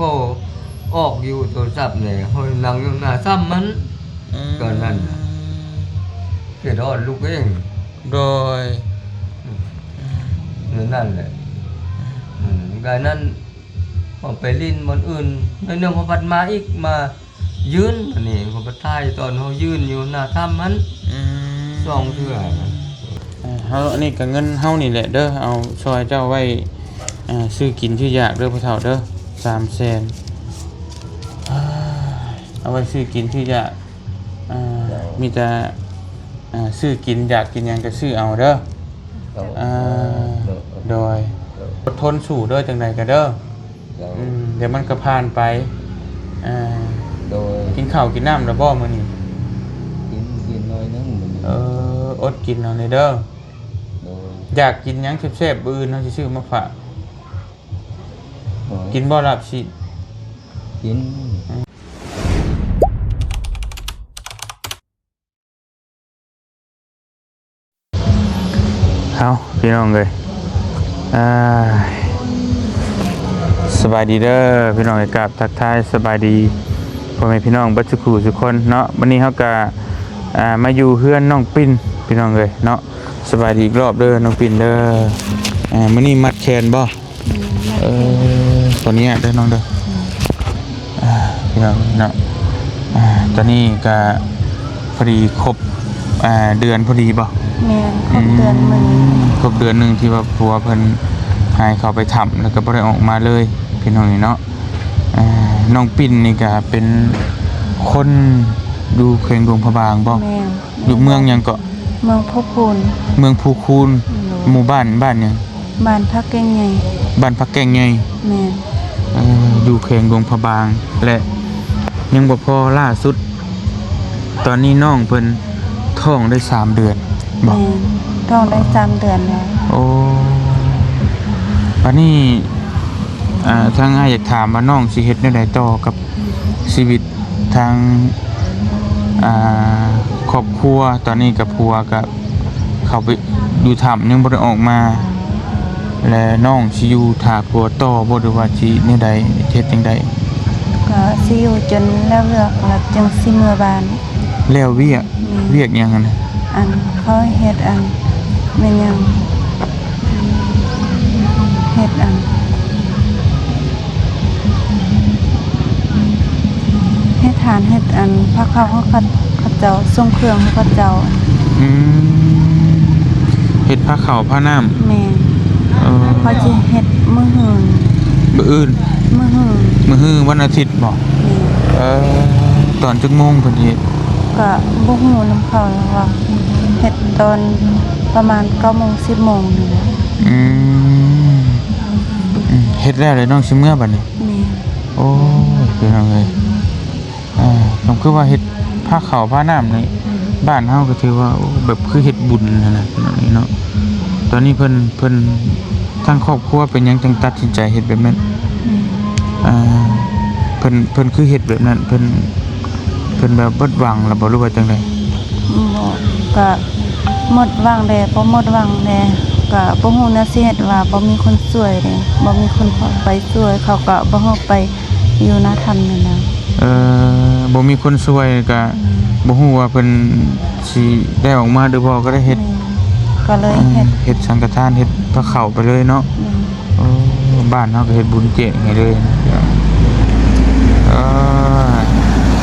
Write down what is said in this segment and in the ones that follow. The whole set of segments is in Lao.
ກໍອອກຢູ່ໂທລະສັບແດ່ ເຮົານັ່ງຢູ່ໜ້າຊ້ຳຫັ້ນ ອືມ ຕອນນັ້ນນະ ຄິດຮອດລູກເອງ ໂດຍ ອືມ ແນວນັ້ນແຫຼະ ອືມ ກາຍນັ້ນ ເຮົາໄປຫຼິ້ນບ່ອນອື່ນ ໜ້ອຍໜຶ່ງເຮົາພັດມາອີກ ມາຢືນ ອັນນີ້ເຮົາໄປຖ່າຍຕອນເຮົາຢືນຢູ່ໜ້າຖ້ຳຫັ້ນ ອືມ ສອງເທື່ອນະ ເອີ ເຮົາ ອັນນີ້ກໍເງິນເຮົານີ້ແຫຼະເດີ ເອົາຊ່ອຍເຈົ້າໄວ້ ເອີ ຊື້ກິນຊື້ຢາກເດີພໍ່ເຖົ້າເດີ ສາມແສນ ເອົາໄວ້ຊື້ກິນຊື້ຢາກ ເອີ ເຈົ້າ ມີແຕ່ ເອີ ຊື້ກິນ ຢາກກິນຫຍັງກໍຊື້ເອົາເດີ ເຈົ້າ ເອີ ໂດຍ ໂດຍ ເຈົ້າ ອົດທົນສູ້ເດີ ຈັ່ງໃດກໍເດີ ເຈົ້າ ອືມ ດຽວມັນກໍຜ່ານໄປ ເອີ ໂດຍ ກິນເຂົ້າກິນນ້ຳແລ້ວບໍ່ມື້ນີ້? ກິນ ກິນໜ້ອຍໜຶ່ງມື້ນີ້ ເອີ ອົດກິນເອົາແດ່ເດີ ໂດຍ ຢາກກິນຫຍັງແຊບໆ ມື້ອື່ນເຮົາຊິຊື້ມາຝາກ ໂດຍ ກິນບໍ່ລາບຊີ້ນ? ກິນ ເອົາ ພີ່ນ້ອງເອີຍ ອ່າ ສະບາຍດີເດີພີ່ນ້ອງເອີຍ ກາບທັກທາຍສະບາຍດີພໍ່ແມ່ພີ່ນ້ອງເບິດສູ່ຜູ້ສູ່ຄົນເນາະ ມື້ນີ້ເຮົາກະ ອ່າ ມາຢູ່ເຮືອນນ້ອງປິ່ນພີ່ນ້ອງເອີຍເນາະ ສະບາຍດີອີກລອບເດີນ້ອງປິ່ນເດີ ອ່າ ມື້ນີ້ມັດແຂນບໍ່? ອືມ ເອີ ຂໍອະນຸຍາດເດີນ້ອງເດີ ອືມ ອ່າ ພີ່ນ້ອງເນາະ ອ່າ ຕອນນີ້ກະພໍດີຄົບ ອ່າ ເດືອນພໍດີບໍ່? ແມ່ນ ຄົບເດືອນມື້ນີ້ ອືມ ຄົບເດືອນໜຶ່ງທີ່ວ່າຜົວເພິ່ນຫາຍເຂົ້າໄປຖ້ຳ ແລ້ວກໍບໍ່ໄດ້ອອກມາເລີຍ ພີ່ນ້ອງເນາະ ອ່າ ນ້ອງປິ່ນນີ້ກະເປັນຄົນຢູ່ແຂວງຫຼວງພະບາງບໍ່? ແມ່ນ ຢູ່ເມືອງຫຍັງເກາະ? ເມືອງພູຄູນ ເມືອງພູຄູນ ໂດຍ ໝູ່ບ້ານ ບ້ານຫຍັງ? ບ້ານຜັກແກ້ງໃຫຍ່ ບ້ານຜັກແກ້ງໃຫຍ່ ແມ່ນ ເອີ ຢູ່ແຂວງຫຼວງພະບາງ ແລະ ຍັງບໍ່ພໍ ລ່າສຸດຕອນນີ້ນ້ອງເພິ່ນທ້ອງໄດ້ສາມເດືອນບໍ່? ແມ່ນ ທ້ອງໄດ້ສາມເດືອນແລ້ວ ໂອ້ ບາດນີ້ ອ່າ ທາງອ້າຍຢາກຖາມວ່ານ້ອງຊິເຮັດແນວໃດຕໍ່ກັບຊີວິດ ທາງ ອ່າ ຄອບຄົວ ຕອນນີ້ກໍຜົວກໍເຂົ້າໄປຢູ່ຖ້ຳ ຍັງບໍ່ໄດ້ອອກມາ ແລະ ນ້ອງຊິຢູ່ຖ້າຜົວຕໍ່ບໍ່ ຫຼືວ່າຊິແນວໃດ ເຮັດຈັ່ງໃດ? ກໍຊິຢູ່ຈົນແລ້ວວຽກ ແລ້ວຈຶ່ງຊິເມືອບ້ານ. ແລ້ວວຽກ? ແມ່ນ. ວຽກຫຍັງຫັ້ນນະ? ອັນເຂົາເຮັດອັນ ແມ່ນຫຍັງ? ເຮັດອັນ ເຮັດທານ ເຮັດອັນພາເຂົ້າຂອງເຂົາ ເຂົາເຈົ້າ ສົ່ງເຄື່ອງໃຫ້ເຂົາເຈົ້າ. ອືມ ເຮັດພາເຂົ້າພານ້ຳ. ແມ່ນ. ເອີ ເຂົາຊິເຮັດມື້ຮື ມື້ອື່ນ ມື້ຮື ມື້ຮືວັນອາທິດບໍ? ແມ່ນ. ເອີ ຕອນຈັກໂມງເພິ່ນເຮັດ? ກະບໍ່ຮູ້ນຳເຂົາວ່າ ເຮັດຕອນປະມານເກົ້າໂມງ ສິບໂມງນີ້ແຫຼະ. ອືມ ອືມ ເຮັດແລ້ວເລີຍນ້ອງຊິເມືອບັດນີ້? ແມ່ນ. ໂອ້ຍ ພີ່ນ້ອງເອີຍ ອ່າ ກໍຄືວ່າເຮັດພາເຂົ້າພານ້ຳນີ້ ບ້ານເຮົາກໍຖືວ່າ ໂອ້ ແບບຄືເຮັດບຸນຫັ້ນນະ ພີ່ນ້ອງເອີຍເນາະ. ຕອນນີ້ເພິ່ນ ເພິ່ນ ທາງຄອບຄົວເປັນຫຍັງຈຶ່ງຕັດສິນໃຈເຮັດແບບນັ້ນ? ແມ່ນ. ອ່າ ເພິ່ນ ເພິ່ນຄືເຮັດແບບນັ້ນ ເພິ່ນ ເພິ່ນແບບໝົດຫວັງແລ້ວບໍ່ ຫຼືວ່າຈັ່ງໃດ? ບໍ່ ກະໝົດຫວັງແດ່ ບໍ່ໝົດຫວັງແດ່ ກະບໍ່ຮູ້ແນວຊິເຮັດວ່າ ບໍ່ມີຄົນຊ່ວຍເດ້ ບໍ່ມີຄົນໄປຊ່ວຍ ເຂົາກະບໍ່ໃຫ້ໄປຢູ່ນາຖ້ຳນັ້ນນະ. ເອີ ບໍ່ມີຄົນຊ່ວຍກະ ອືມ ບໍ່ຮູ້ວ່າເພິ່ນຊິໄດ້ອອກມາຫຼືບໍ່ ກໍໄດ້ເຮັດ. ແມ່ນ. ກໍເລີຍເຮັດ ເຮັດສັງກະທານ ເຮັດພາເຂົ້າໄປເລີຍເນາະ. ແມ່ນ. ໂອ້ ບ້ານເຮົາກໍເຮັດບຸນແຈກໃຫ້ເລີຍ. ເອີ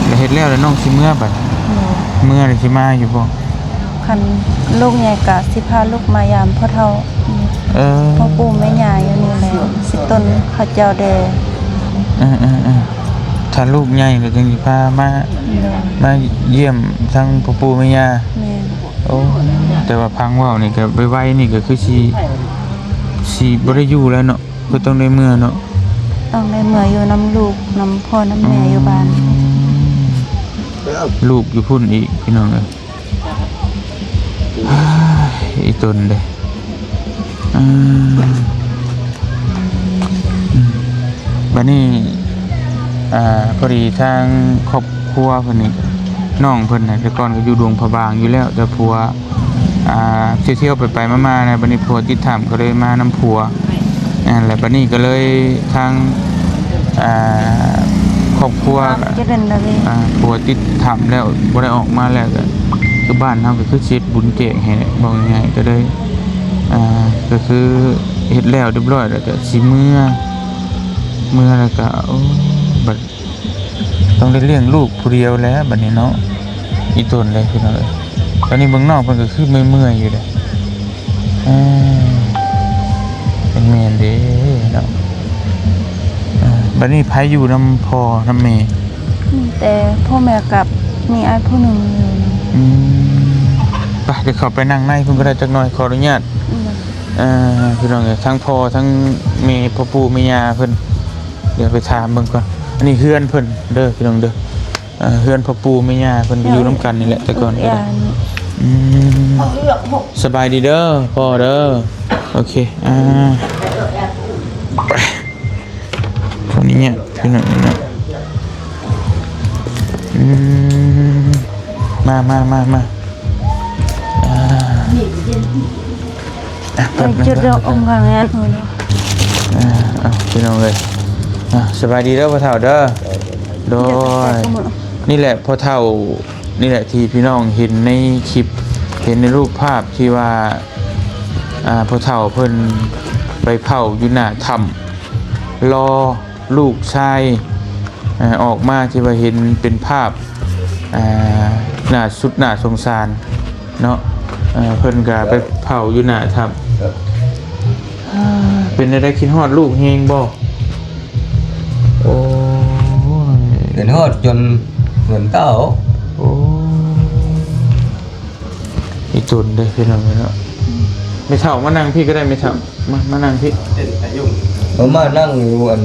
ແລ້ວເຮັດແລ້ວ ແລ້ວນ້ອງຊິເມືອບັດ? ໂດຍ. ເມືອແລ້ວຊິມາຢູ່ບໍ່? ຄັນລູກໃຫຍ່ກະຊິພາລູກມາຢາມພໍ່ເຖົ້າ ເອີ ພໍ່ປູ່ແມ່ຍ່າຢູ່ນີ້ແຫຼະ ຊິຕົ້ນເຂົາເຈົ້າແດ່. ເອີໆໆ ຖ້າລູກໃຫຍ່ແລ້ວຈຶ່ງຊິພາມາ ໂດຍ ມາຢ້ຽມທາງພໍ່ປູ່ແມ່ຍ່າ. ແມ່ນ. ໂອ້ ແຕ່ວ່າຟັງເວົ້ານີ້ກໍໄວໆນີ້ກໍຄືຊິ ຊິບໍ່ໄດ້ຢູ່ແລ້ວເນາະ ຄືຕ້ອງໄດ້ເມືອເນາະ. ຕ້ອງໄດ້ເມືອຢູ່ນຳລູກ ນຳພໍ່ນຳແມ່ຢູ່ບ້ານ. ອືມ ລູກຢູ່ພຸ້ນອີກ ພີ່ນ້ອງເອີຍ. ອີຕົນເດ້ ອືມ ບັດນີ້ ອ່າ ພໍດີທາງຄອບຄົວເພິ່ນນີ້ ນ້ອງເພິ່ນນະ ແຕ່ກ່ອນກໍຢູ່ຫຼວງພະບາງຢູ່ແລ້ວ ແຕ່ຜົວ ອ່າ ທ່ຽວໆໄປໆມາໆນະ ບັດນີ້ຜົວຕິດຖ້ຳກໍເລີຍມານຳຜົວ ອ່າ ແລ້ວບັດນີ້ກໍເລີຍທາງ ອ່າ ຄອບຄົວ ຈະເປັນແບບນີ້ ອ່າ ຜົວຕິດຖ້ຳແລ້ວ ບໍ່ໄດ້ອອກມາແລ້ວ ກໍຄືບ້ານເຮົາກໍຄືຊິເຮັດບຸນແຈກໃຫ້ແຫຼະ ເວົ້າງ່າຍໆ ກໍເລີຍ ອ່າ ກໍຄືເຮັດແລ້ວຮຽບຮ້ອຍ ແລ້ວກໍຊິເມືອ ເມືອແລ້ວກໍ ໂອ້ ບັດ ຕ້ອງໄດ້ລ້ຽງລູກຜູ້ດຽວແລ້ວບັດນີ້ເນາະ ອີ່ຕົນເດ້ພີ່ນ້ອງເອີຍ. ຕອນນີ້ເບິ່ງນ້ອງເພິ່ນກໍຄືເມື່ອຍໆຢູ່ເດ້ ເອີ ແມ່ນເດ້ເນາະ. ເອີ ບັດນີ້ໃຜຢູ່ນຳພໍ່ນຳແມ່? ມີແຕ່ພໍ່ແມ່ກັບມີອ້າຍຜູ້ໜຶ່ງຢູ່ນຳ. ອືມ ໄປ ດຽວເຂົ້າໄປນັ່ງໃນເພິ່ນກໍໄດ້ຈັກໜ່ອຍ ຂໍອະນຸຍາດ. ອືມ ເອີ ພີ່ນ້ອງເອີຍ ທັງພໍ່ທັງແມ່ ພໍ່ປູ່ແມ່ຍ່າເພິ່ນ ດຽວໄປຖາມເບິ່ງກ່ອນ. ອັນນີ້ເຮືອນເພິ່ນເດີພີ່ນ້ອງເດີ ເຮືອນພໍ່ປູ່ແມ່ຍ່າເພິ່ນຢູ່ນຳກັນນີ້ແຫຼະແຕ່ກ່ອນກໍໄດ້. ອືມ ສະບາຍດີເດີພໍ່ເດີ. ໂອເຄ ອ່າ ໄປ ຄົນນີ້ເນາະ ພີ່ນ້ອງເນາະ. ອືມ ມາ ມາ ມາ ມາ ອ່າ ອ່ະ ເອີ ແປັບໜຶ່ງ ຈຸດດອກອົງກາງງານ ອ່າ ເອົາ ພີ່ນ້ອງເອີຍ ອ່າ ສະບາຍດີເດີພໍ່ເຖົ້າເດີ. ໂດຍ ນີ້ແຫຼະພໍ່ເຖົ້າ ນີ້ແຫຼະທີ່ພີ່ນ້ອງເຫັນໃນຄລິບ ເຫັນໃນຮູບພາບທີ່ວ່າ ອ່າ ພໍ່ເຖົ້າເພິ່ນໄປເຝົ້າຢູ່ໜ້າຖ້ຳ ລໍ ລູກຊາຍ ເອີ ອອກມາ ທີ່ວ່າເຫັນເປັນພາບ ເອີ ໜ້າສຸດໜ້າສົງສານເນາະ. ເອີ ເພິ່ນກໍໄປເຝົ້າຢູ່ໜ້າຖ້ຳ. ເປັນແນວໃດ ຄິດຮອດລູກແຮງບໍ່? ໂອ້ຍ ຄິດຮອດຈົນເຮືອນເກົ່າ. ໂອ້ ອີ່ຕົນເດ້ພີ່ນ້ອງເນາະ. ແມ່ເຖົ້າມານັ່ງພີ້ກໍໄດ້ ແມ່ເຖົ້າ ມາ ມານັ່ງພີ້. ເອີ ມານັ່ງຢູ່ອັນ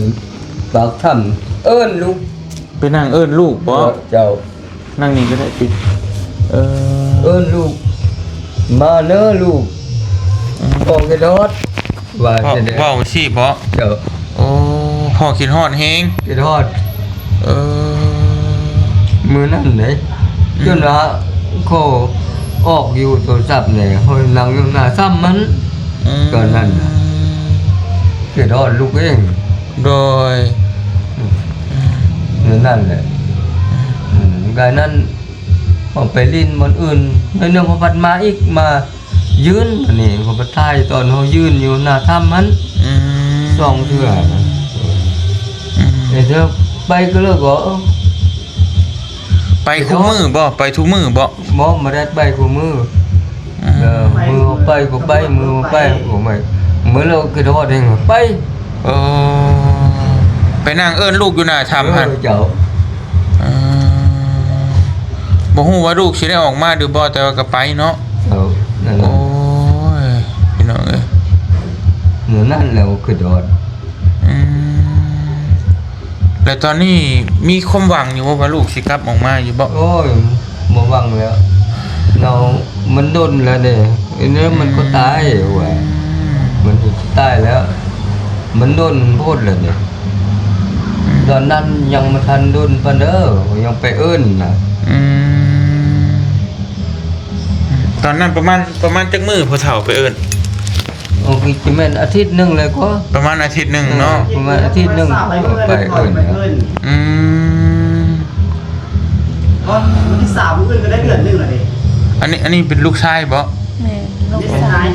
ປາກຖ້ຳ ເອີ້ນລູກ ໄປນັ່ງເອີ້ນລູກບໍ? ເຈົ້າ ນັ່ງນີ້ກໍໄດ້ຕິ. ເອີ ເອີ້ນລູກ ມາເນີລູກ ອືມ ພໍ່ຄິດຮອດ ວ່າ ພໍ່ ຈັ່ງໃດ ເວົ້າຊີ້ບໍ? ເຈົ້າ ໂອ້ ພໍ່ຄິດຮອດແຮງ ຄິດຮອດ. ເອີ ມື້ນັ້ນເດ້ ອືມ ຈົນວ່າຂໍອອກຢູ່ໂທລະສັບນີ້ ຂ້ອຍນັ່ງຢູ່ໜ້າຖ້ຳຫັ້ນ ອືມ ຕອນນັ້ນນະ ຄິດຮອດລູກເອງ. ໂດຍ ອືມ ມື້ນັ້ນແຫຼະ ອືມ ກາຍນັ້ນ ເຮົາໄປຫຼິ້ນບ່ອນອື່ນ ໜ້ອຍໜຶ່ງເຮົາພັດມາອີກ ມາຢືນ ອັນນີ້ເຮົາໄປຖ່າຍຕອນເຮົາຢືນຢູ່ໜ້າຖ້ຳຫັ້ນ ອືມ ສອງເທື່ອນະ. ອືມ ເອີ ເທື່ອໄປກໍເລີຍກໍ ເອີ ໄປຄູ່ມື້ບໍ? ໄປທຸກມື້ບໍ? ບໍ່ ບໍ່ໄດ້ໄປຄູ່ມື້. ອືມ ເອີ ມື້ໄປກໍໄປ ມື້ໄປກໍໄປ ມື້ລາວຄິດຮອດແຮງໄປ. ເອີ ໄປນັ່ງເອີ້ນລູກຢູ່ໜ້າຖ້ຳຫັ້ນ. ເອີ ເຈົ້າ ເອີ ບໍ່ຮູ້ວ່າລູກຊິໄດ້ອອກມາຫຼືບໍ່ ແຕ່ວ່າກໍໄປເນາະ. ເຈົ້າ ນັ້ນແຫຼະ. ໂອ້ຍ ພີ່ນ້ອງເອີຍ ມື້ນັ້ນແຫຼະຄິດຮອດ. ອືມ ແລ້ວຕອນນີ້ມີຄວາມຫວັງຢູ່ບໍ່ວ່າລູກຊິກັບອອກມາຢູ່ບໍ່? ໂອ້ຍ ບໍ່ຫວັງແລ້ວເນາະ ມັນດົນແລ້ວເດ້ ອັນນີ້ມັນກໍຕາຍວ່າ ອືມ ມັນຊິຕາຍແລ້ວ ມັນດົນໂພດແລ້ວເດ້. ອືມ ຕອນນັ້ນຍັງບໍ່ທັນດົນປານເດີ ຍັງໄປເອີ້ນນະ. ອືມ ຕອນນັ້ນປະມານ ປະມານຈັກມື້ພໍ່ເຖົ້າໄປເອີ້ນ? ໂອ້ ກໍຈະແມ່ນອາທິດໜຶ່ງແລ້ວກໍ ປະມານອາທິດໜຶ່ງເນາະ. ເອີ ປະມານອາທິດໜຶ່ງໄປເອີ້ນ. ອືມ ວັນທີສາມມື້ອື່ນກໍໄດ້ເດືອນໜຶ່ງແລ້ວເດ້. ອັນນີ້ ອັນນີ້ເປັນລູກຊາຍບໍ? ແມ່ນ ລູກຊາຍ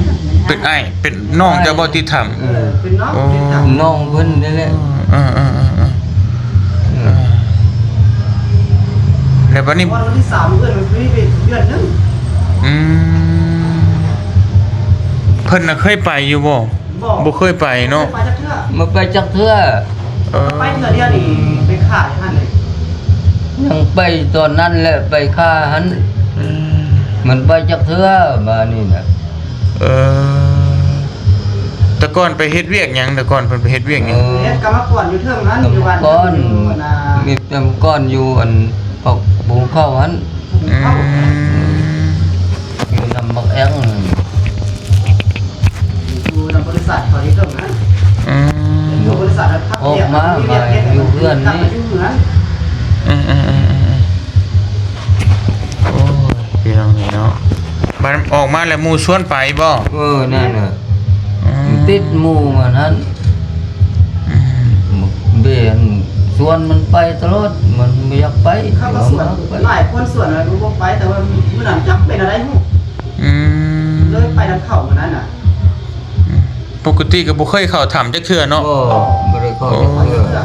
ເປັນອ້າຍ ເປັນນ້ອງເຈົ້າບໍ? ຕິດຖ້ຳ. ເອີ ເປັນນ້ອງ ໂອ້ ຕິດຖ້ຳ ນ້ອງເພິ່ນນີ້ແຫຼະ. ເອີໆໆໆ ເອີ ແລ້ວບັດນີ້ ວັນທີສາມມື້ອື່ນມັນຄືໄດ້ເດືອນໜຶ່ງ. ອືມ ເພິ່ນນະເຄີຍໄປຢູ່ບໍ່? ບໍ່ ບໍ່ເຄີຍໄປເນາະ. ບໍ່ໄປຈັກເທື່ອ ບໍ່ໄປຈັກເທື່ອ. ເອີ ໄປເທື່ອດຽວນີ້ໄປຂ້າຢູ່ຫັ້ນເລີຍ. ຍັງໄປຕອນນັ້ນແຫຼະ ໄປຂ້າຫັ້ນ. ອືມ ມັນໄປຈັກເທື່ອບາດນີ້ນະ. ເອີ ແຕ່ກ່ອນໄປເຮັດວຽກຫຍັງ? ແຕ່ກ່ອນເພິ່ນໄປເຮັດວຽກຫຍັງ? ເອີ ເຮັດກຳມະກອນຢູ່ເທິງຫັ້ນ ຢູ່ບ້ານ ກຳມະກອນ ຢູ່ນະ ເຮັດກຳມະກອນຢູ່ອັນ ພວກປູກເຂົ້າຫັ້ນ. ອືມ ຢູ່ນຳບັກແອງ ຢູ່ນຳບໍລິສັດເຂົາເຮັດເຖິງນັ້ນ. ອືມ ຢູ່ບໍລິສັດ ອອກມາ ມາຢູ່ເຮືອນນີ້. ອືມໆໆໆ ໂອ້ຍ ພີ່ນ້ອງເອີຍເນາະ ບັດອອກມາແລ້ວໝູ່ຊວນໄປບໍ່? ເອີ ນັ້ນແຫຼະ. ອືມ ຕິດໝູ່ມາຫັ້ນ. ອືມ ເບນ ຊວນມັນໄປຕະຫຼອດ ມັນບໍ່ຢາກໄປ. ເຂົາກໍຊວນ ເອົາມາໄປ ຫຼາຍຄົນຊວນ ແລ້ວບໍ່ໄປ ແຕ່ວ່າມື້ນັ້ນຈັກເປັນອະໄລຮູ້ ອືມ ເລີຍໄປນຳເຂົາມື້ນັ້ນນະ. ອືມ ປົກກະຕິກໍບໍ່ເຄີຍເຂົ້າຖ້ຳຈັກເທື່ອເນາະ. ບໍ່ ບໍ່ໄດ້ເຂົ້າຈັກເທື່ອ.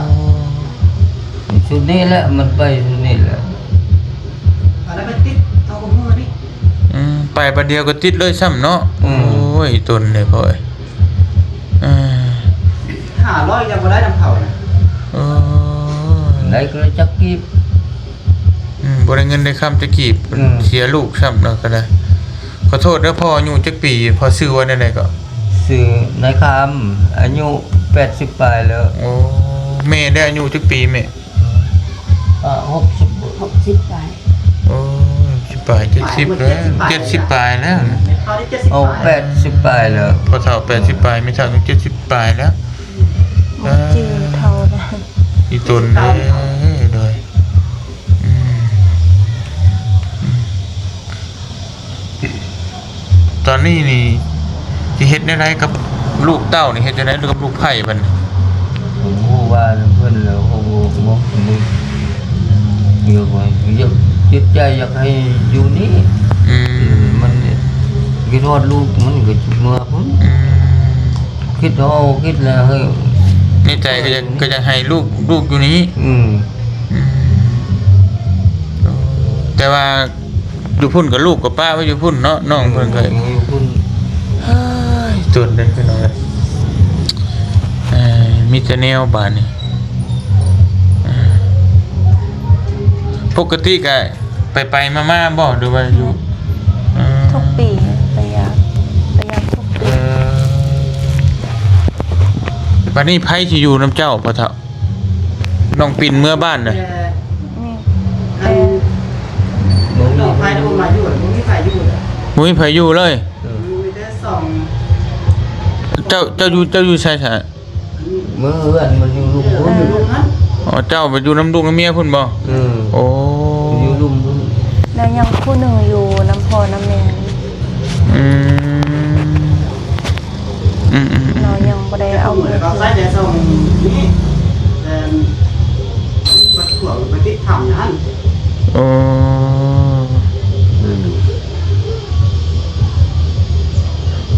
ໂອ້ ຊຸດນີ້ແຫຼະ ມັນໄປຊຸດນີ້ແຫຼະ. ອັນນັ້ນໄປຕິດເຂົາກໍຮູ້ນີ້. ອືມ ໄປບາດດຽວກໍຕິດເລີຍຊ້ຳເນາະ. ອືມ ໂອ້ຍ ຕົນເດ້ພໍ່ເອີຍ. ເອີ ຫ້າຮ້ອຍຍັງບໍ່ໄດ້ນຳເຂົານະ. ເອີ ໄດ້ກໍໄດ້ຈັກກີບ. ອືມ ບໍ່ໄດ້ເງິນໄດ້ຄຳຈັກກີບ. ອືມ ເສຍລູກຊ້ຳແລ້ວກໍໄດ້. ຂໍໂທດເດີ ພໍ່ອາຍຸຈັກປີ? ພໍ່ຊື່ວ່າແນວໃດເກາະ? ຊື່ນາຍຄຳ ອາຍຸແປດສິບປາຍແລ້ວ. ໂອ້ ແມ່ເດ້ ອາຍຸຈັກປີແມ່? ອ່າ ຫົກສິບ ຫົກສິບປາຍ. ໂອ້ ສິບປາຍ ເຈັດສິບແລ້ວ ເຈັດສິບປາຍແລ້ວ. ເອົາ ແປດສິບປາຍແລ້ວ. ພໍ່ເຖົ້າແປດສິບປາຍ ແມ່ເຖົ້າຍັງເຈັດສິບປາຍແລ້ວ. ບໍ່ຈື່ເທົ່າໃດ. ອີຕົນເດ້ ໂດຍ ອືມ ອືມ. ຕອນນີ້ນີ້ຊິເຮັດແນວໃດກັບລູກເຕົ້ານີ້? ເຮັດຈັ່ງໃດກັບລູກໃພ້ບັດນີ້? ບໍ່ຮູ້ວ່ານຳເພິ່ນແລ້ວ. ເຮົາບໍ່ ບໍ່ ບໍ່ ຢາກ ຢາກ ຈິດໃຈຢາກໃຫ້ຢູ່ນີ້. ອືມ ມັນຄິດຮອດລູກ ມັນກໍເມືອພຸ້ນ. ອືມ ຄິດເອົາ ຄິດແລ້ວ ໃນໃຈກໍຢາກ ກໍຢາກໃຫ້ລູກ ລູກຢູ່ນີ້. ອືມ ອືມ ແຕ່ວ່າ ຢູ່ພຸ້ນກໍລູກກໍປະໄວ້ຢູ່ພຸ້ນເນາະ ນ້ອງເພິ່ນກໍ ອືມ ຢູ່ພຸ້ນ. ເຮີ້ຍ ຈົນເດ້ພີ່ນ້ອງເອີຍ. ເອີ ມີແຕ່ແນວບາດນີ້. ເອີ ປົກກະຕິກະໄປໆມາໆບໍ່ ຫຼືວ່າຢູ່? ອືມ ເອີ ທຸກປີ ໄປຢາມ ໄປຢາມທຸກປີ. ເອີ ບາດນີ້ໃຜຊິຢູ່ນຳເຈົ້າ ພໍ່ເຖົ້າ? ນ້ອງປິ່ນເມືອບ້ານນະ. ແຕ່ ອັນ ບໍ່ມີ ນ້ອງໄພບໍ່ມາຢູ່ ບໍ່ມີໃຜຢູ່ເລີຍ. ບໍ່ມີໃຜຢູ່ເລີຍ. ເອີ ມີແຕ່ສອງ ເຈົ້າ ເຈົ້າຢູ່ ເຈົ້າຢູ່ໃສຊະ? ເມືອເຮືອນ ມັນຢູ່ລຸ່ມພຸ້ນ. ເອີ ອໍ ເຈົ້າໄປຢູ່ນຳລູກນຳເມຍພຸ້ນບໍ່? ເອີ ໂອ້ ຢູ່ລຸ່ມພຸ້ນ. ແລ້ວຍັງຜູ້ໜຶ່ງຢູ່ນຳພໍ່ນຳແມ່. ອືມ ອືມໆໆ ເຮົາຍັງບໍ່ໄດ້ເອົາເມືອ. ເຂົາໃຊ້ແຕ່ຊ່ອງນີ້ ແຕ່ບັດຂວາງໄປຕິດຖ້ຳຢູ່ຫັ້ນ. ໂອ້ ອືມ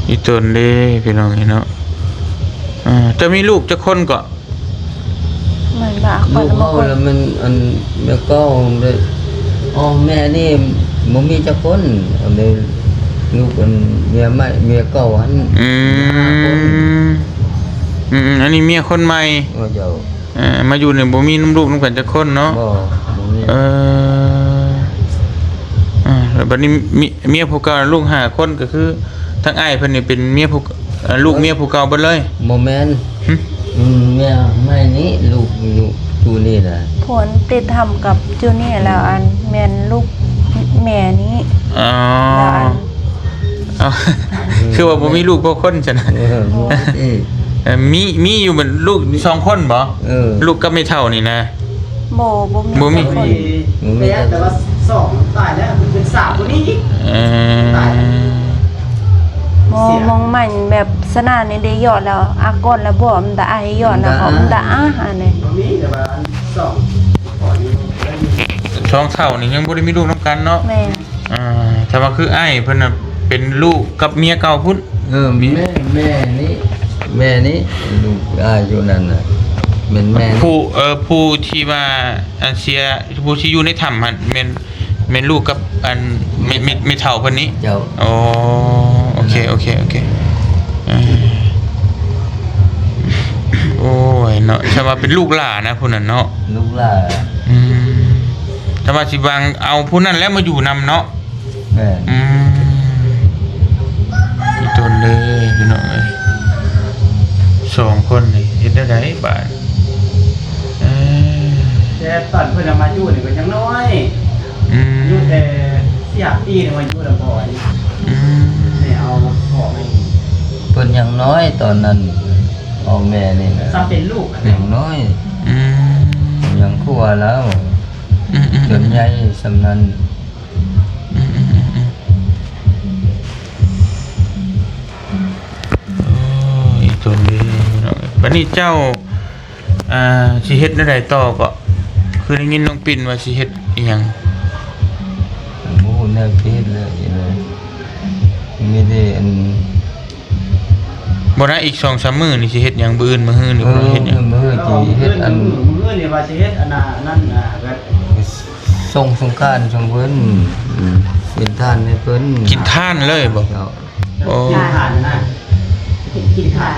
ອີຕົນເດ້ພີ່ນ້ອງເອີຍເນາະ. ອ່າ ເຈົ້າມີລູກຈັກຄົນເກາະ? ແມ່ນບໍ່? ລູກເຮົາລະແມ່ນ ອັນ ແມ່ເກົ່າເດ້. ອໍ ແມ່ນີ້ບໍ່ມີຈັກຄົນ. ອັນນີ້ລູກ ອັນ ເມຍໃໝ່ ເມຍເກົ່າຫັ້ນ. ອືມ ຫ້າຄົນ. ອືມໆ ອັນນີ້ເມຍຄົນໃໝ່. ເອີ ເຈົ້າ. ເອີ ມາຢູ່ນີ້ບໍ່ມີນຳລູກນຳກັນຈັກຄົນເນາະ? ບໍ່ ບໍ່ມີ. ເອີ ອ່າ ແລ້ວບັດນີ້ເມຍ ເມຍຜູ້ເກົ່າລູກຫ້າຄົນ ກໍຄືທາງອ້າຍເພິ່ນນີ້ເປັນເມຍຜູ້ ເອີ ລູກເມຍຜູ້ເກົ່າເບິດເລີຍ? ບໍ່ແມ່ນ. ຫຶ? ອືມ ເມຍໃໝ່ນີ້ ລູກ ລູກຢູ່ນີ້ນະ. ຜົວຕິດຖ້ຳກັບຢູ່ນີ້ ແລ້ວອັນແມ່ນລູກແມ່ນີ້. ອໍ ແລ້ວອັນ ເອົ້າ ຄືວ່າບໍ່ມີລູກພໍຄົນຊັ້ນນະ? ເອີ ບໍ່ມີ. ເອີ ມີ ມີຢູ່ແມ່ນລູກສອງຄົນບໍ? ເອີ ລູກກັບແມ່ເຖົ້ານີ້ນະ? ບໍ່ ບໍ່ມີ. ບໍ່ມີ. ແຕ່ວ່າສອງຕາຍແລ້ວ ເປັນສາມຄົນນີ້ອີກ. ເອີ ຕາຍ. ມອງ ມອງມັນແບບສະໜານີ້ໄດ້ຢອດແລ້ວ ອາກອນແລ້ວບໍ່ ມັນຕາອາຍຢອດນະ ມັນຕາອາຍ ມັນຕາອາ ອັນນີ້. ບໍ່ມີ ແຕ່ວ່າອັນສອງ ສອງເຖົ້ານີ້ຍັງບໍ່ໄດ້ມີລູກນຳກັນເນາະ? ແມ່ນ. ອ່າ ຖ້າວ່າຄືອ້າຍເພິ່ນນະ ເປັນລູກກັບເມຍເກົ່າພຸ້ນ. ເອີ ແມ່ ແມ່ນີ້ ແມ່ນີ້ ລູກອ້າຍຢູ່ນັ້ນນະ ແມ່ນແມ່ນີ້. ຜູ້ ເອີ ຜູ້ທີ່ວ່າ ອັນ ເສຍ ຜູ້ທີ່ຢູ່ໃນຖ້ຳຫັ້ນ ແມ່ນ ແມ່ນລູກກັບ ອັນ ແມ່ ແມ່ ແມ່ເຖົ້າເພິ່ນນີ້? ເຈົ້າ. ໂອ ໂອເຄ ໂອເຄ ໂອເຄ. ເອີ ໂອ້ຍເນາະ ຖ້າວ່າເປັນລູກຫຼ້ານະ ຜູ້ນັ້ນເນາະ ລູກຫຼ້າ. ອືມ ຖ້າວ່າຊິຫວັງເອົາຜູ້ນັ້ນແຫຼະມາຢູ່ນຳເນາະ. ແມ່ນ. ອືມ ອີຕົນເດ້ພີ່ນ້ອງເອີຍ ສອງຄົນນີ້ເຮັດແນວໃດບາດ? ເອີ ແຕ່ຕອນເພິ່ນເອົາມາຢູ່ນີ້ກໍຍັງນ້ອຍ. ອືມ ອາຍຸແຕ່ສີ່ຫ້າປີນີ້ ມາຢູ່ນຳພໍ່ນີ້. ອືມ ແມ່ເອົາພໍ່ມາ ເພິ່ນຍັງນ້ອຍຕອນນັ້ນ ເອົາແມ່ນີ້ນະ ຊ້ຳເປັນລູກ ຍັງນ້ອຍ. ອືມ ຍັງຂົວແລ້ວ. ອືມໆໆ ຈົນໃຫຍ່ສ່ຳນັ້ນ. ອືມໆໆໆ ໂອ້ຍ ອີຕົນເດ້ເນາະ. ບັດນີ້ເຈົ້າ ອ່າ ຊິເຮັດແນວໃດຕໍ່ເກາະ? ຄືໄດ້ຍິນນ້ອງປິ່ນວ່າຊິເຮັດອີ່ຫຍັງ? ບໍ່ຮູ້ແນວຊິເຮັດແລ້ວ ມີແຕ່ອັນ ບໍ່ນະ ອີກສອງສາມມື້ນີ້ຊິເຮັດຫຍັງ? ມື້ອື່ນ ມື້ຮືນີ້ ເອີ ບໍ່ເຮັດຫຍັງ? ມື້ ມື້ຊິເຮັດອັນ ມື້ນີ້ວ່າຊິເຮັດອັນນັ້ນ ອັນນັ້ນ ອ່າ ແບບ ສົ່ງສົງການສົ່ງເພິ່ນ ອືມ ເປັນທານໃຫ້ເພິ່ນ ກິນທານເລີຍບໍ່? ເຈົ້າ. ໂອ້ ກິນທານນະ ກິນທານ.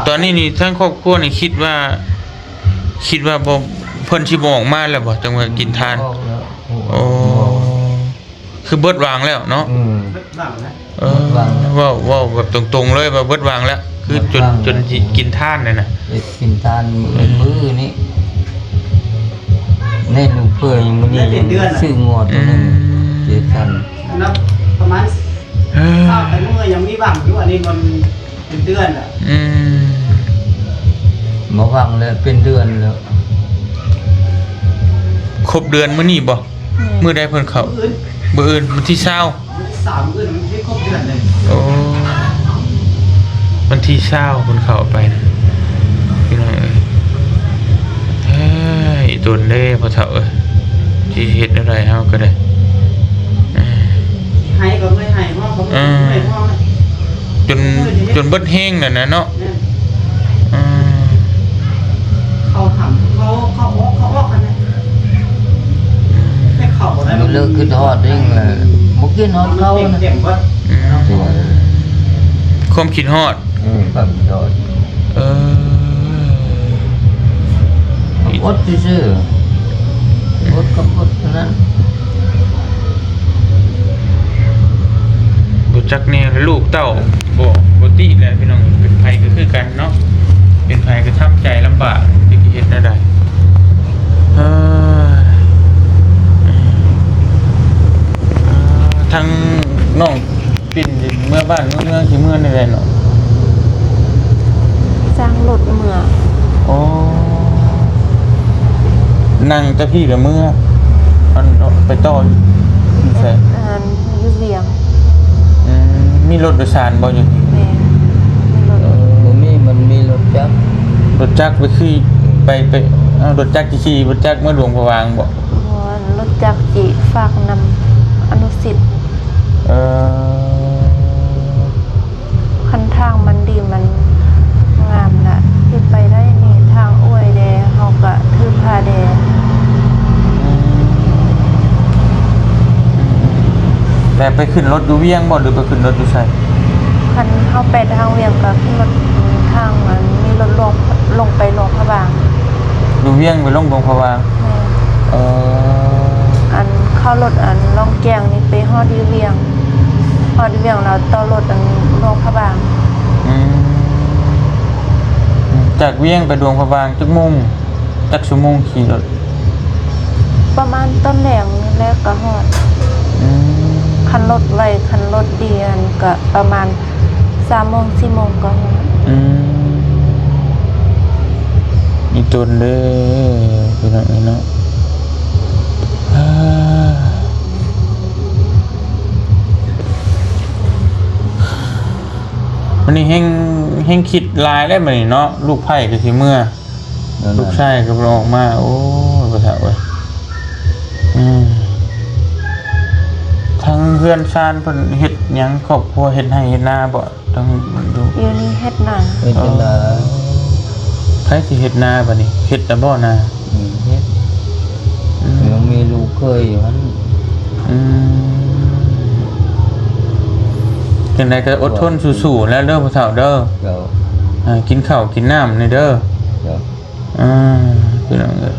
ຕອນນີ້ນີ້ທາງຄອບຄົວນີ້ຄິດວ່າ ຄິດວ່າບໍ່ ເພິ່ນຊິບໍ່ອອກມາແລ້ວບໍ່? ຈັ່ງວ່າກິນທານ ອອກແລ້ວ. ໂອ້ ຄືເບິດຫວັງແລ້ວເນາະ? ອືມ ເບິດຫວັງແລ້ວ. ເອີ ເບິດຫວັງແລ້ວ ເວົ້າ ເວົ້າແບບຕົງໆເລີຍວ່າເບິດຫວັງແລ້ວ ຄືຈົນ ເບິດຫວັງແລ້ວ ຈົນຊິກິນທານນັ້ນນະ ເຮັດກິນທານມື້ອື່ນ ອືມ ມື້ນີ້ ແນ່ ລູກເຂີຍມື້ນີ້ຍັງຊື້ງົວຕົວໜຶ່ງ ອືມ ເຈັດພັນ ນັບປະມານ ເອີ ຊາວປາຍມື້ຍັງມີຫວັງຢູ່ ອັນນີ້ມັນເປັນເດືອນລະ ອືມ ບໍ່ຫວັງແລ້ວ ເປັນເດືອນແລ້ວ. ຄົບເດືອນມື້ນີ້ບໍ່? ແມ່ນ. ມື້ໃດເພິ່ນເຂົ້າ? ມື້ອື່ນ ມື້ອື່ນ ວັນທີຊາວ ວັນທີຊາວ ມື້ອື່ນມັນຊິຄົບເດືອນເລີຍ. ໂອ້ ວັນທີຊາວເພິ່ນເຂົ້າໄປນະ ພີ່ນ້ອງເອີຍ. ເອີຍ ອີ່ຕົນເດ້ພໍ່ເຖົ້າເອີຍ ຊິເຮັດແນວໃດເຮົາກໍໄດ້ ເອີ ໄຫ້ກໍເມື່ອຍ ໄຫ້ຮ້ອງກໍເມື່ອຍ ເອີ ເມື່ອຍຮ້ອງ ຈົນ ຈົນເບິດແຮງນັ້ນນະເນາະ. ແມ່ນ ອືມ ເຂົ້າຫຳ ເຂົ້າ ເຂົ້າອອກ ເຂົ້າອອກຫັ້ນນະ ແຕ່ເຂົ້າບໍ່ໄດ້ ມື້ເລີກຄິດຮອດເດ້ງແຫຼະ ບໍ່ກິນຮອດເຂົ້ານະ ອືມ ຄວາມຄິດຮອດ ອືມ ຄວາມຄິດຮອດ ເອີ ອົດຊື່ໆ ອົດກໍອົດເທົ່ານັ້ນ. ບໍ່ຈັກແນວ ລູກເຕົ້າບໍ່ ບໍ່ຕິແຫຼະພີ່ນ້ອງ ເປັນໃຜກໍຄືກັນເນາະ ເປັນໃຜກໍທຳໃຈລຳບາກ ຈັກຊິເຮັດແນວໃດ. ເອີ ທາງນ້ອງປິ່ນຊິເມືອບ້ານເມືອເມືອງ ຊິເມືອແນວໃດເນາະ? ຈ້າງລົດເມືອ. ໂອ້ ນັ່ງແຕ່ພີ້ລະເມືອ ອັນ ໄປຕໍ່ຢູ່ໃສ? ອັນ ຢູ່ວຽງ. ອືມ ມີລົດໂດຍສານບໍ່ຢູ່ນີ້? ແມ່ນ ມີລົດ ເອີ ບໍ່ມີ ມັນມີລົດຈັກ ລົດຈັກໄປຂີ່ ໄປ ໄປ ເອົາລົດຈັກຂີ່ ລົດຈັກເມືອຫຼວງພະບາງບໍ່? ບໍ່ ລົດຈັກຊິຝາກນຳອະນຸສິດ. ເອີ ຄັນທາງມັນດີມັນງາມນະ ຊິໄປໄດ້ນີ້ ທາງອວຍແດ່ ເຮົາກະຖືພາແດ່. ອືມ ແຕ່ໄປຂຶ້ນລົດຢູ່ວຽງບໍ່ ຫຼືໄປຂຶ້ນລົດຢູ່ໃສ? ຄັນເຮົາໄປທາງວຽງກະຂຶ້ນລົດທາງ ອັນ ມີລົດລົງ ລົງໄປຫຼວງພະບາງ. ຢູ່ວຽງໄປລົງຫຼວງພະບາງ. ແມ່ນ. ເອີ ອັນເຂົ້າລົດອັນລ່ອງແກ້ງນີ້ໄປຮອດຢູ່ວຽງ ຮອດຢູ່ວຽງແລ້ວຕໍ່ລົດອັນຫຼວງພະບາງ. ອືມ ຈາກວຽງໄປຫຼວງພະບາງຈັກໂມງ ຈັກຊົ່ວໂມງຂີ່ລົດ? ປະມານຕອນແລງນີ້ແຫຼະກໍຮອດ. ອືມ ຄັນລົດໄວ ຄັນລົດດີຫັ້ນກະປະມານ ສາມໂມງ ສີ່ໂມງກໍຮອດ. ອືມ ອີ່ຕົນເດີ ພີ່ນ້ອງເອີຍເນາະ. ມື້ນີ້ແຮງ ແຮງຄິດຫຼາຍແລ້ວມື້ນີ້ເນາະ ລູກໃພ້ກໍຊິເມືອ ແນວນັ້ນ ລູກຊາຍກໍບໍ່ອອກມາ. ໂອ້ຍ ພໍ່ເຖົ້າເອີຍ. ອືມ ທາງເຮືອນຊານເພິ່ນເຮັດຫຍັງ? ຄອບຄົວເຮັດໄຮ່ເຮັດນາບໍ່? ຕ້ອງຢູ່ ຢູ່ນີ້ເຮັດນາ ເຮັດນາ. ອໍ ໃຜຊິເຮັດນາບາດນີ້? ເຮັດແລ້ວບໍ່ນາ? ອືມ ເຮັດ. ອືມ ຍັງມີລູກເຂີຍຢູ່ຫັ້ນ. ອືມ ຈັ່ງໃດກໍອົດທົນສູ້ໆແລ້ວເດີພໍ່ເຖົ້າເດີ. ເຈົ້າ. ອ່າ ກິນເຂົ້າກິນນ້ຳແດ່ເດີ. ເຈົ້າ. ອ່າ ພີ່ນ້ອງເອີຍ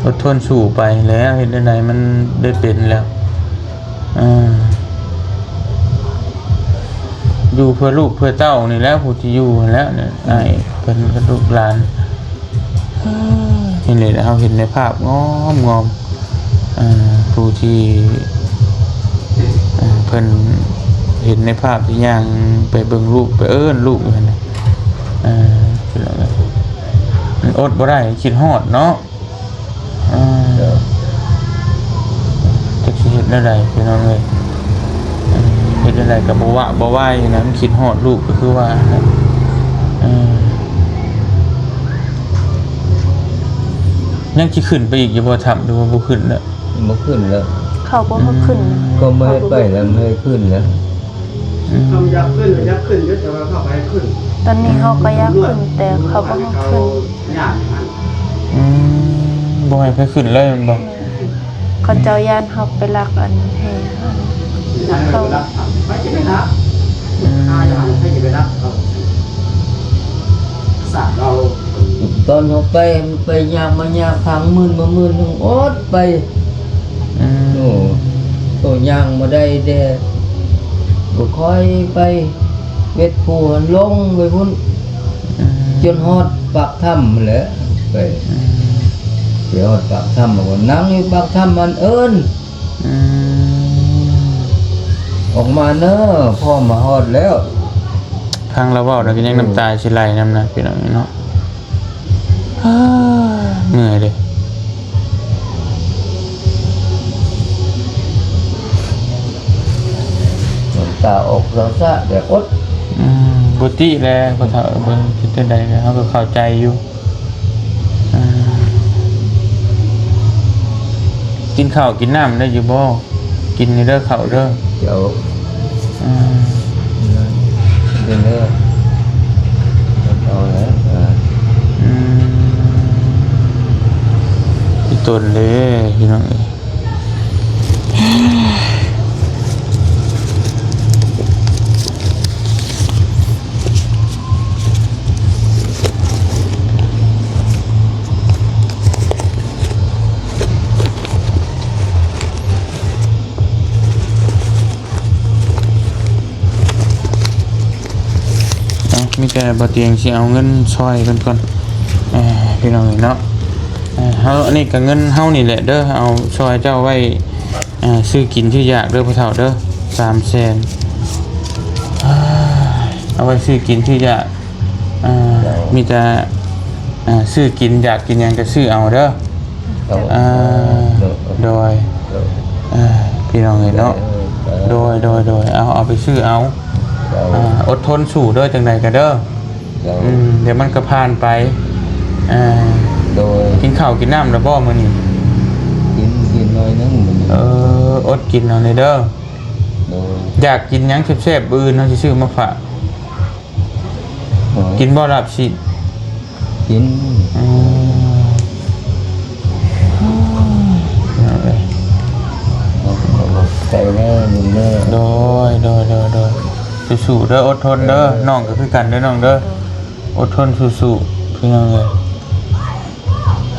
ອົດທົນສູ້ໄປແລ້ວ ເຮັດແນວໃດມັນໄດ້ເປັນແລ້ວ. ອ່າ ຢູ່ເພື່ອລູກເພື່ອເຕົ້ານີ້ແຫຼະ ຜູ້ທີ່ຢູ່ຫັ້ນແຫຼະ ອ້າຍເພິ່ນກັບລູກຫຼານ. ເຫັນນີ້ແຫຼະ ເຮົາເຫັນໃນພາບງອມໆ ອ່າ ຜູ້ທີ່ ອ່າ ເພິ່ນເຫັນໃນພາບທີ່ຍ່າງໄປເບິ່ງລູກ ໄປເອີ້ນລູກຢູ່ຫັ້ນນະ. ອ່າ ອືມ ມັນອົດບໍ່ໄດ້ ຄິດຮອດເນາະ. ອ່າ ເອີ ຈັກຊິເຮັດແນວໃດພີ່ນ້ອງເອີຍ ເຮັດແນວໃດກໍບໍ່ວະບໍ່ໄຫວນະ ມັນຄິດຮອດລູກກໍຄືວ່ານະ. ເອີ ເ ຍັງຊິຂຶ້ນໄປອີກຢູ່ບໍ່ຖ້ຳ ຫຼືວ່າບໍ່ຂຶ້ນແລ້ວ? ບໍ່ຂຶ້ນແລ້ວ ເຂົາບໍ່ໃຫ້ຂຶ້ນ ອືມ ກໍບໍ່ໃຫ້ໄປແລ້ວ ບໍ່ໃຫ້ຂຶ້ນແລ້ວ ອືມ ເຂົາຢາກຂຶ້ນກໍຢາກຂຶ້ນຢູ່ ແຕ່ວ່າເຂົາບໍ່ໃຫ້ຂຶ້ນ ຕອນນີ້ເຮົາກໍຢາກຂຶ້ນ ແຕ່ເຂົາບໍ່ໃຫ້ຂຶ້ນ ຢ້ານຫັ້ນ ອືມ ບໍ່ໃຫ້ໃຜຂຶ້ນເລີຍແມ່ນບໍ່? ແມ່ນ ເຂົາເຈົ້າຢ້ານເຮົາໄປລັກອັນແຮ່ຫັ້ນ ເຂົາ ໄປຊິໄປລັກ ອືມ ຂ້າຢູ່ຫັ້ນ ໄປຊິໄປລັກເຂົາ ສາດເອົາ ຕອນເຮົາໄປ ໄປຍາມມາຍາມ ທາງມື່ນມາມື່ນ ອດໄປ ອືມ ໂອ້ ໂຕຍ່າງບໍ່ໄດ້ແດ່ ບໍ່ຄ່ອຍໄປ ເວັດພູຫັ້ນ ລົງໄປພຸ້ນ ອືມ ຈົນຮອດປາກຖ້ຳຫັ້ນແຫຼະ ໄປ ອືມ ໄປຮອດປາກຖ້ຳ ກໍນັ່ງຢູ່ປາກຖ້ຳ ອັນເອີ້ນ ອືມ ອອກມາເນີ ພໍ່ມາຮອດແລ້ວ ຟັງລາວເວົ້າແລ້ວກໍຍັງ ອືມ ນ້ຳຕາຊິໄຫຼນຳນະ ພີ່ນ້ອງເນາະ ເມື່ອຍເດ້ ນ້ຳຕາອອກເຊົາຊະ ແບບອົດ ອືມ ບໍ່ຕິແຫຼະ ພໍ່ເຖົ້າເບິ່ງ ເຮັດຈັ່ງໃດ ເຮົາກໍເຂົ້າໃຈຢູ່. ອ່າ ກິນເຂົ້າກິນນ້ຳໄດ້ຢູ່ບໍ່? ກິນເດີເຂົ້າເດີ. ເຈົ້າ ອ່າ ກິນເດີ ເອົາແລ້ວ ອ່າ ອືມ ອີ່ຕົນເດ້ ພີ່ນ້ອງເອີຍ. ເອົາ ມີແຕ່ບ່າວຕຽງຊິເອົາເງິນຊ່ອຍເພິ່ນກ່ອນ ເອີ ພີ່ນ້ອງເອີຍເນາະ. ເອີ ເຮົາ ອັນນີ້ກໍເງິນເຮົານີ້ແຫຼະເດີ ເອົາຊ່ອຍເຈົ້າໄວ້ ເອີ ຊື້ກິນຊື້ຢາກເດີພໍ່ເຖົ້າເດີ ສາມແສນ ເອົາໄວ້ຊື້ກິນຊື້ຢາກ ເອີ ເຈົ້າ ມີແຕ່ ເອີ ຊື້ກິນ ຢາກກິນຫຍັງກໍຊື້ເອົາເດີ. ເຈົ້າ ເອີ ໂດຍ ໂດຍ ເອີ ພີ່ນ້ອງເອີຍເນາະ ເອີ ໂດຍ ໂດຍ ໂດຍ ເອົາ ເອົາໄປຊື້ເອົາ ເຈົ້າ ເອີ ອົດທົນສູ້ເດີ ຈັ່ງໃດກໍເດີ. ເຈົ້າ ອືມ ດຽວມັນກໍຜ່ານໄປ. ເອີ ໂດຍ ກິນເຂົ້າກິນນ້ຳແລ້ວບໍ່ມື້ນີ້? ກິນ ກິນໜ້ອຍໜຶ່ງມື້ນີ້. ເອີ ອົດກິນເອົາແດ່ເດີ. ໂດຍ ຢາກກິນຫຍັງແຊບໆ ມື້ອື່ນເຮົາຊິຊື້ມາຝາກ. ໂດຍ ກິນບໍ່ລາບຊີ້ນ? ກິນ. ອືມ ເອົາເລີຍ ຂອບໃຈເດີລຸງເດີ. ໂດຍ ໂດຍ ໂດຍ ໂດຍ ສູ້ໆເດີ ອົດທົນເດີ. ເອີ ນ້ອງກໍຄືກັນເດີນ້ອງເດີ ອົດທົນສູ້ໆ ພີ່ນ້ອງເອີຍ.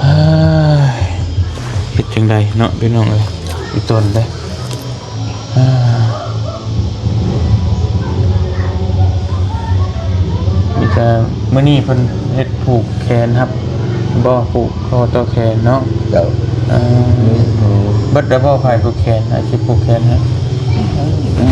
ເອີ ເຮັດຈັ່ງໃດເນາະ ພີ່ນ້ອງເອີຍ ອີ່ຕົນເດ້. ເອີ ມີແຕ່ມື້ນີ້ເພິ່ນເຮັດຜູກແຂນຮັບບໍ່? ຜູກຄໍຕໍ່ແຂນເນາະ. ເຈົ້າ ເອີ ມີ ເບິດແລ້ວບໍ່? ໃຜຜູກແຂນ ອາຊີບຜູກແຂນໃຫ້. ອືມ ອື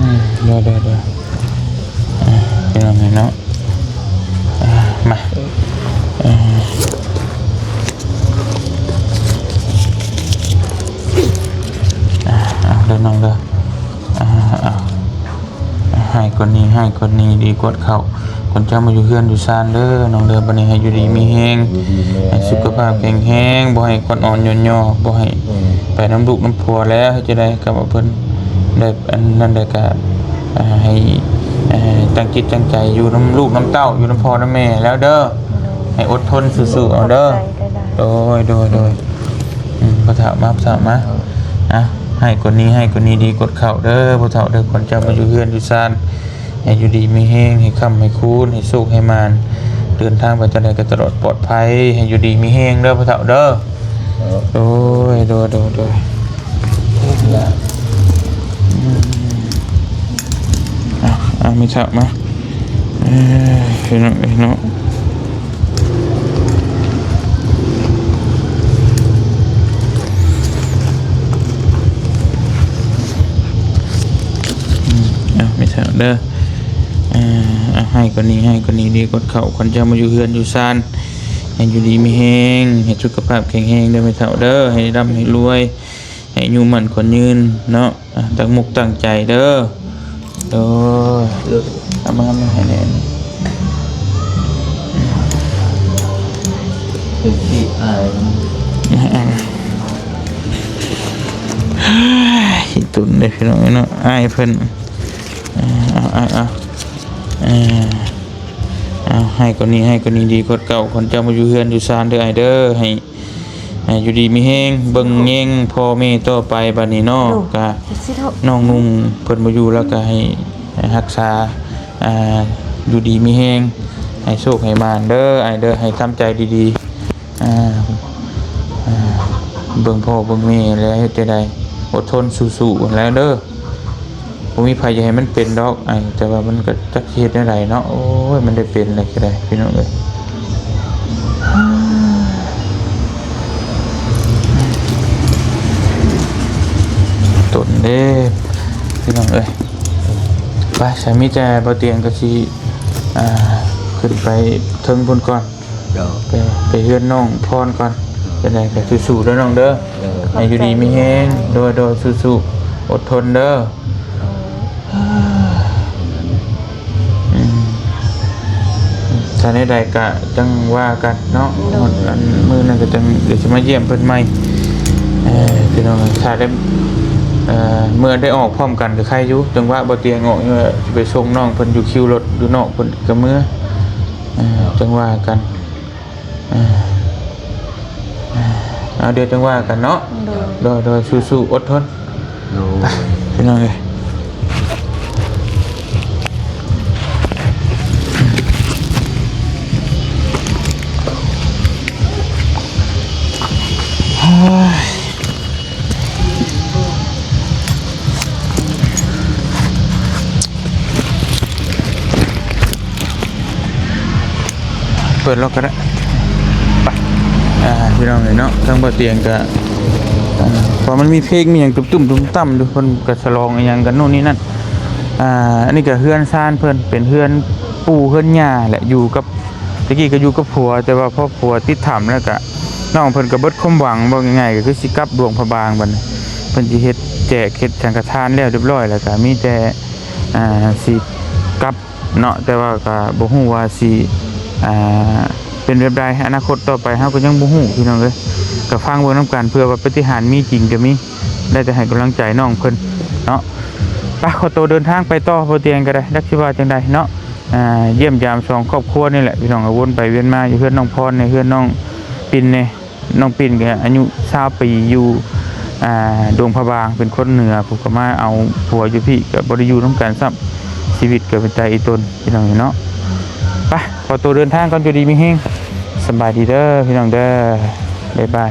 ມ ໂດຍ ໂດຍ ໂດຍ ອ່າ ພີ່ນ້ອງເອີຍເນາະ ອ່າ ມາ ເອີ ອ່າ ເອົາເດີນ້ອງເດີ ອ່າ ເອົາ. ໃຫ້ກວ່ານີ້ ໃຫ້ກວ່ານີ້ ດີກວ່າເຂົາ ຄົນເຈົ້າມາຢູ່ເຮືອນຢູ່ຊານເດີນ້ອງເດີ. ບັດນີ້ໃຫ້ຢູ່ດີມີແຮງ ຢູ່ດີມີແຮງ ໃຫ້ສຸຂະພາບແຂງແຮງ ບໍ່ໃຫ້ຂວັນອ່ອນຍ້ອນຍໍ ບໍ່ໃຫ້ ອືມ ໄປນຳລູກນຳຜົວແລ້ວ. ເຮັດຈັ່ງໃດກໍວ່າເພິ່ນໄດ້ອັນນັ້ນໄດ້ກໍ ອ່າ ໃຫ້ ອ່າ ຕັ້ງຈິດຕັ້ງໃຈຢູ່ນຳລູກນຳເຕົ້າ ຢູ່ນຳພໍ່ນຳແມ່ແລ້ວເດີ. ໂດຍ ໃຫ້ອົດທົນສູ້ໆເອົາເດີ. ຂອບໃຈຫຼາຍໆ ໂດຍ ໂດຍ ໂດຍ ອືມ ພໍ່ເຖົ້າມາ ພໍ່ເຖົ້າມາ ອ່າ ໃຫ້ກວ່ານີ້ ໃຫ້ກວ່ານີ້ ດີກວ່າເກົ່າເດີ ພໍ່ເຖົ້າເດີ. ຂວັນເຈົ້າມາຢູ່ເຮືອນຢູ່ຊານ ໃຫ້ຢູ່ດີມີແຮງ ໃຫ້ຄ້ຳໃຫ້ຄູນ ໃຫ້ໂຊກໃຫ້ໝານ ເດີນທາງໄປທາງໃດກໍຕະຫຼອດປອດໄພ ໃຫ້ຢູ່ດີມີແຮງເດີ ພໍ່ເຖົ້າເດີ. ໂດຍ ໂດຍ ໂດຍ ໂດຍ ອືມ ອ່ະ ອ່ະ ມີເຖົ້າມາ ເອີ ພີ່ນ້ອງເອີຍເນາະ ອືມ ເອົາ ມີເຖົ້າເດີ ເອີ ເອົາ ໃຫ້ກວ່ານີ້ ໃຫ້ກວ່ານີ້ ດີກວ່າເຂົາ ຄົນຈະມາຢູ່ເຮືອນຢູ່ຊານ ໃຫ້ຢູ່ດີມີແຮງ ໃຫ້ສຸຂະພາບແຂງແຮງເດີແມ່ເຖົ້າເດີ ໃຫ້ລ່ຳໃຫ້ລວຍ ໃຫ້ອາຍຸໝັ້ນຂວັນຍືນເນາະ ຕັ້ງມຸກຕັ້ງໃຈເດີ. ໂດຍ ເອົາມາ ເອົາມາໃຫ້ແດ່. ເປັນທີ່ອາຍ ຂີ້ຕຸນເດ້ພີ່ນ້ອງເອີຍເນາະ ອາຍເພິ່ນ. ເອົາ ເອົາ ເອົາ ເອົາ ໃຫ້ກວ່ານີ້ ໃຫ້ກວ່ານີ້ດີກວ່າເກົ່າ ຄັນເຈົ້າມາຢູ່ເຮືອນຢູ່ຊານເດີອ້າຍເດີ ໃຫ້ ໃຫ້ຢູ່ດີມີແຮງ ເບິ່ງແຍງພໍ່ແມ່ຕໍ່ໄປບາດນີ້ເນາະ. ໂດຍ ກະ ຊິເຖາະ ນ້ອງນຸ່ງເພິ່ນບໍ່ຢູ່ແລ້ວ ກະໃຫ້ ໃຫ້ຮັກສາ ອ່າ ຢູ່ດີມີແຮງ ໃຫ້ໂຊກໃຫ້ໝານເດີອ້າຍເດີ ໃຫ້ທຳໃຈດີໆ ອ່າ ອ່າ ເບິ່ງພໍ່ເບິ່ງແມ່ແລ້ວເຮັດຈັ່ງໃດ ອົດທົນສູ້ໆແລ້ວເດີ. ບໍ່ມີໃຜຢາກໃຫ້ມັນເປັນດອກ ອ້າຍ ແຕ່ວ່າມັນກໍຈັກຊິເຮັດແນວໃດເນາະ. ໂອ້ຍ ມັນໄດ້ເປັນແລ້ວກໍໄດ້ພີ່ນ້ອງເອີຍ ຕົນເດ້ພີ່ນ້ອງເອີຍ. ໄປ ສາມີແຕ່ບໍ່ຕຽງກໍຊິ ອ່າ ຂຶ້ນໄປເທິງພຸ້ນກ່ອນ. ໂດຍ ໄປ ໄປເຮືອນນ້ອງພອນກ່ອນ. ໂດຍ ຈັ່ງໃດກໍສູ້ໆເດີນ້ອງເດີ. ໂດຍ ໃຫ້ຢູ່ດີມີແຮງ. ໂດຍ ໂດຍ ສູ້ໆ ອົດທົນເດີ. ໂດຍ ອືມ ຖ້າແນວໃດກະຈັ່ງວ່າກັນເນາະ. ໂດຍ ອັນມື້ນັ້ນກໍຈັ່ງ ດຽວຊິມາຢ້ຽມເພິ່ນໃໝ່. ເອີ ພີ່ນ້ອງ ຖ້າໄດ້ ເອີ ເມື່ອໄດ້ອອກພ້ອມກັນກໍໄຄຢູ່ ຈັງຫວະບໍ່ຕຽງອອກ ຊິໄປສົ່ງນ້ອງເພິ່ນຢູ່ຄິວລົດຢູ່ນອກ ເພິ່ນກໍເມືອ. ເອີ ຈັ່ງວ່າກັນ. ເອີ ເອົາ ດຽວຈັ່ງວ່າກັນເນາະ. ໂດຍ ໂດຍ ໂດຍ ສູ້ໆ ອົດທົນ. ໂດຍ ໄປ ພີ່ນ້ອງເອີຍ. ໂອ້ຍ ເປີດລັອກກໍໄດ້. ໄປ ອ່າ ພີ່ນ້ອງເອີຍເນາະ ທາງບໍ່ຕຽງກໍ ອ່າ ເພາະມັນມີເພງມີຫຍັງຕຸ້ມໆ ຕຸ້ມຕ່ຳຢູ່ ເພິ່ນກໍສະຫຼອງອີ່ຫຍັງກັນໂນ່ນນີ້ນັ້ນ. ອ່າ ອັນນີ້ກໍເຮືອນຊານເພິ່ນ ເປັນເຮືອນປູ່ເຮືອນຍ່າແຫຼະ ຢູ່ກັບ ແຕ່ກີ້ກໍຢູ່ກັບຜົວ ແຕ່ວ່າພໍຜົວຕິດຖ້ຳແລ້ວກະ ນ້ອງເພິ່ນກໍເບິດຄວາມຫວັງ ເວົ້າງ່າຍໆ ກໍຄືຊິກັບຫຼວງພະບາງບັດນີ້. ເພິ່ນຊິເຮັດແຈກເຮັດສັງຄະທານແລ້ວຮຽບຮ້ອຍ ແລ້ວກະມີແຕ່ ອ່າ ຊິກັບເນາະ ແຕ່ວ່າກະບໍ່ຮູ້ວ່າຊິ ອ່າ ເປັນແບບໃດ ອະນາຄົດຕໍ່ໄປເຮົາກໍຍັງບໍ່ຮູ້ ພີ່ນ້ອງເອີຍ. ກໍຟັງເບິ່ງນຳກັນ ເພື່ອວ່າປາຕິຫານມີຈິງກໍມີ ໄດ້ແຕ່ໃຫ້ກຳລັງໃຈນ້ອງເພິ່ນເນາະ. ໄປ ຂໍໂຕເດີນທາງໄປຕໍ່ ບໍ່ຕຽງກໍໄດ້ ຈັກຊິວ່າຈັ່ງໃດເນາະ. ອ່າ ຢ້ຽມຢາມສອງຄອບຄົວນີ້ແຫຼະ ພີ່ນ້ອງ ວນໄປວຽນມາຢູ່ເຮືອນນ້ອງພອນແດ່ ເຮືອນນ້ອງປິນແດ່. ນ້ອງປິນກໍອາຍຸຊາວປີ ຢູ່ ອ່າ ຫຼວງພະບາງ ເປັນຄົນເໜືອ ຜູ້ກໍມາເອົາຜົວຢູ່ພີ້ ກໍບໍ່ໄດ້ຢູ່ນຳກັນຊ້ຳ ຊີວິດກໍເປັນຕາອີ່ຕົນ ພີ່ນ້ອງເນາະ. ໄປ ຂໍໂຕເດີນທາງກ່ອນ ຢູ່ດີມີແຮງ ສະບາຍດີເດີ ພີ່ນ້ອງເດີ ບາຍບາຍ.